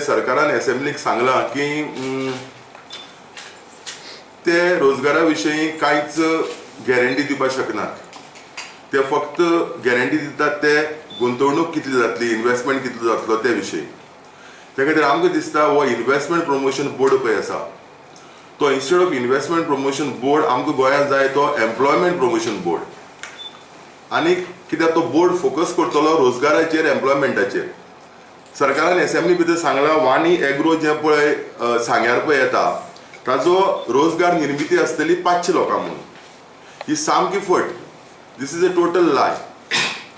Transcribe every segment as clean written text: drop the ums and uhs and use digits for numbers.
सरकारान एसेंब्लीक सांगलां की ते रोजगारा विशयी कांयच गॅरंटी दिवपाक शकनात. ते फक्त गॅरंटी दितात ते गुंतवणूक कितली जातली, इन्वेस्टमेंट कितलो जातलो ते विशयी. त्या खातीर आमकां दिसता, हो इन्वेस्टमेंट प्रमोशन बोर्ड पळय आसा, तो instead of investment promotion board, आमकां गोंयांत जाय तो एम्प्लॉयमेंट प्रमोशन बोर्ड. आनी कित्याक तो बोर्ड फोकस करतलो रोजगाराचेर, एम्प्लॉयमेंटाचेर. सरकारान एसेंब्ली भितर सांगलां, वाणी एग्रो जें पळय सांग्यार पळय येता, ताजो रोजगार निर्मिती आसतली 500 लोकांक म्हणून. ही सामकी फट. This is a total lie.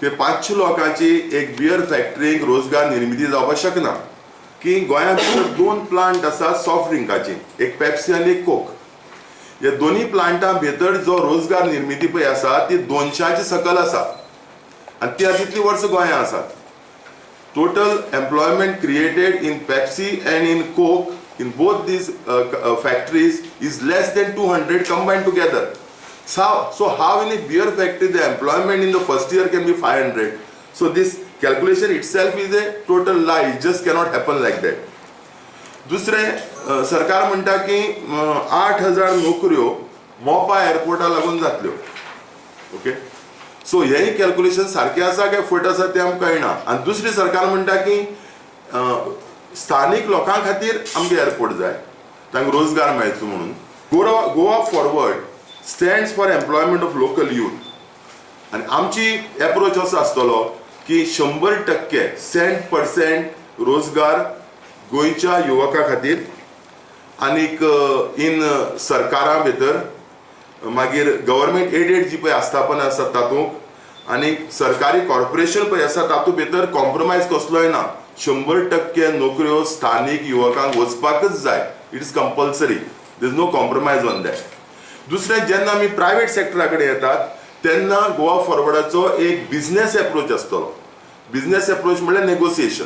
ते 500 लोकांची एक बियर फॅक्टरीक रोजगार निर्मिती जावपाक शकना. की गोंया भितर दोन प्लांट आसा सॉफ्ट ड्रिंकाची, एक पेप्सी आनी एक कोक. ह्या दोनी प्लांटां भितर जो रोजगार निर्मिती पळय आसा, ती 200च्या सकल आसा आनी ती आतां इतलीं वर्सां गोंयांत आसात. Total employment created in Pepsi and in Coke in both these factories is less than 200 combined together. So how in a beer factory the employment in the first year can be 500? So this calculation itself is a total lie. It just cannot happen like that. दुसरें, सरकार म्हणटा की 8000 नोकऱ्यो मोपा एअरपोर्टा लागून जातल्यो. Okay, so हेंय calculation सारकें आसा काय फट आसा तें आमकां कळना. आनी दुसरी, सरकार म्हणटा की स्थानीक लोकां खातीर आमकां एअरपोर्ट जाय, तांकां रोजगार मेळचो म्हणून. Goa Forward stands for employment of local youth. आनी आमची एप्रोच असो आसतलो की 100%, 100% रोजगार गोंयच्या युवका खातीर आनीक इन सरकारा भितर, मागीर गव्हर्मेंट एडेड जी पळय आस्थापनां आसात तातूंत आनी सरकारी कॉर्पोरेशन पळय आसा तातूंत भितर कॉम्प्रोमायज कसलोय ना. 100% नोकऱ्यो स्थानीक युवकांक वचपाकच जाय. It is compulsory. There is no compromise on that. दुसरें, जेन्ना आमी प्रायवेट सेक्टरा कडेन येतात, तेन्ना गोवा फॉरवर्डाचो एक बिझनेस एप्रोच आसतलो. बिझनेस एप्रोच म्हणल्यार नेगोसिएशन.